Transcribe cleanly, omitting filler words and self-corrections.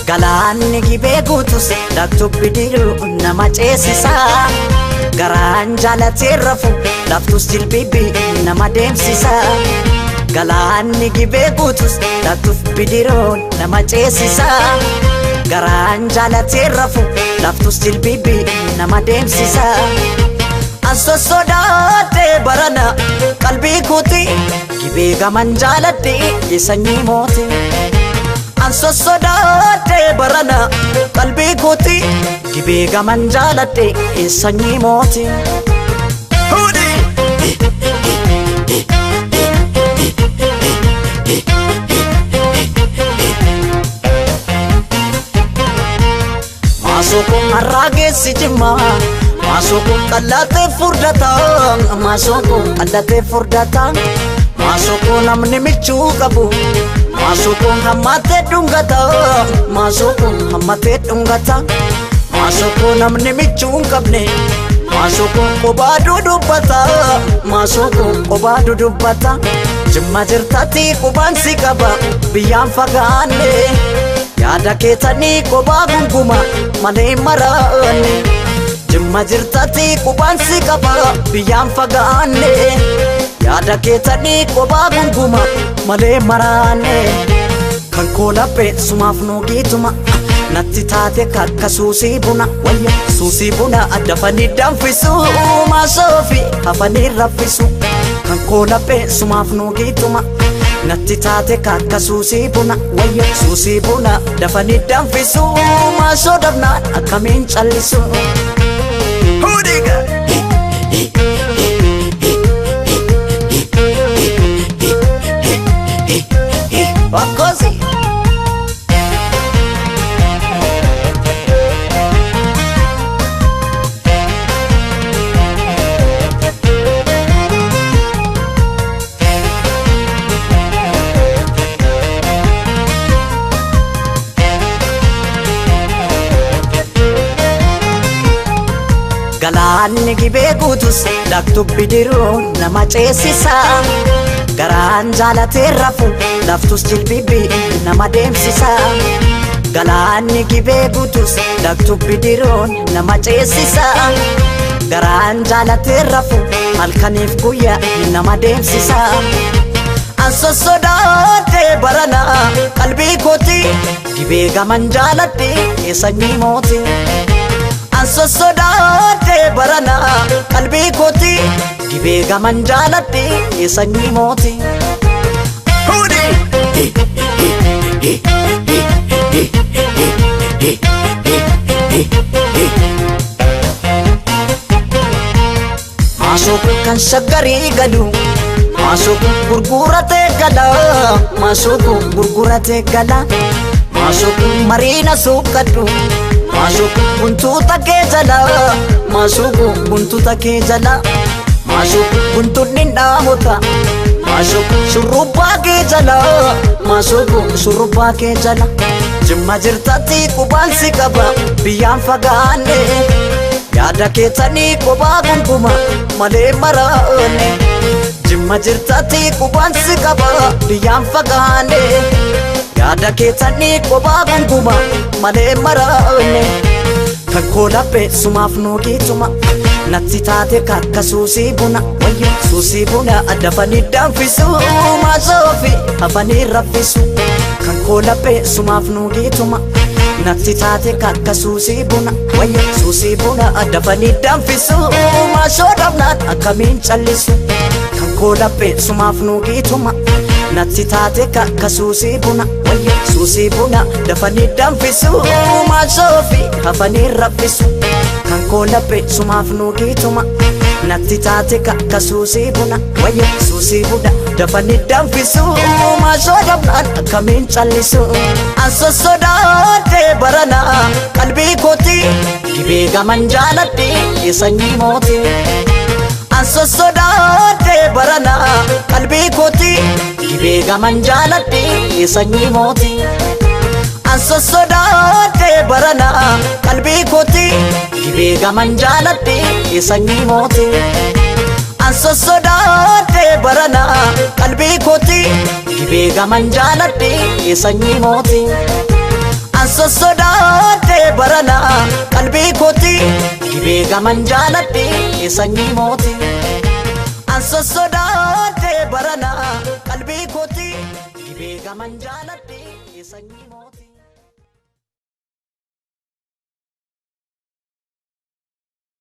Galaanni gibee guutus laaftuu bidiruu nama ceesisa. Garaan jaalatee rafu laftus jilbibi nama deemsisa. Galaanni gibee guutus laaftuuf bidiruun nama ceesisa. Garaan jaalatee rafu laftus jilbibi nama deemsisa. An sossodaadhee barana qalbii kooti gibee gaman jaaladhee sanyii mootii. An sossodaadhee barana qalbii kooti gibee gaman jaaladhee sanyii mootii. Maasoo har'aa geessi jimmaa. Maasoo qallatee furdata. Maasoo qallatee furdata. Maasoo namni michuu qabu. Maasoo hammatee dhungata. Maasoo hammatee dhungata. Maasoo namni michuu hin qabne. Maasoo qobaa dudubbata. Maasoo qobaa dudubbata. Jimma jirtatti qubaan si qaba biyyaan fagaanne. Yaada keetanii qobaa gunguma malee maraanne. Jimma jirtatti qubaan si qaba biyyaan fagaanne. Yaada keetanii qobaa gunguma malee maraanne. Kan koo laphee sumaaf nuugiituma natti taate kakka suusii buna wayya suusii buna dafanii danfisu maasoo fi hafanii raffisu. Kan koo laphee sumaaf nuugiituma natti taate kakka suusii buna wayya suusii buna dafanii danfisu maasoo dabnaan akkamiin callisu. Wakkosi. Galaanni gibee guutus laaftuu bidiruu nama ceesisa. Garaan jaalatee rafu laftus jilbibi nama deemsisa. Galaanni gibee guutus laaftuu bidiruun nama ceesisa. Garaan jaalatee rafu halkaniif guyyaa nama deemsisa. An sossodaadhee barana qalbii kooti gibee gaman jaaladhee sanyii mootii. An sossodaadhee barana qalbii kooti gibee gaman jaaladhee sanyii mootii. Maasoo kan shaggarii galu maasoo gurguratee gala maasoo gurguratee gala maasoo mariina suuqadhu. Maasoo guntuuta kee jala maasoo guntuuta kee jala maasoo guntuun hin dhaamota maasoo shurrubbaa kee jala maasoo shurrubbaa kee jala jimma jirtatti qubaan si qaba biyyaan fagaanne yaada keetanii qobaa gunguma malee maraanne jimma jirtatti qubaan si qaba biyyaan fagaanne. Yaada keetanii qobaa gunguma malee maraanne. Kan koo laphee sumaaf nuugiituma natti taate kakka suusii buna wayya suusii buna dafanii danfisu maasoo fi hafanii raffisu. Kan koo laphee sumaaf nuugiituma natti taate kakka suusii buna wayya suusii buna dafanii danfisu maasoo dhabnaan akkamiin callisu. Kan koo laphee sumaaf nuugiituma natti taate kakka suusii buna wayya suusii buna dafanii danfisu maasoo fi hafanii raffisu. Kan koo laphee sumaaf nuugiituma natti taate kakka suusii buna wayya suusii buna dafanii danfisu maasoo dhabnaan akkamiin callisu. An sossodaadhee barana qalbii kooti gibee gaman jaaladhee sanyii mootii. An sossodaadhee barana qalbii kooti gibee gaman jaaladhee sanyii mootii. An sossodaadhee barana qalbii kooti gibee gaman jaaladhee sanyii mootii. An sossodaadhee barana qalbii kooti gibee gaman jaaladhee sanyii mootii. An An sossodaadhee barana qalbii kooti gibee gaman jaaladhe sanyii mooti. An sossodaadhee barana qalbii kooti gibee gaman jaaladhe sanyii mooti.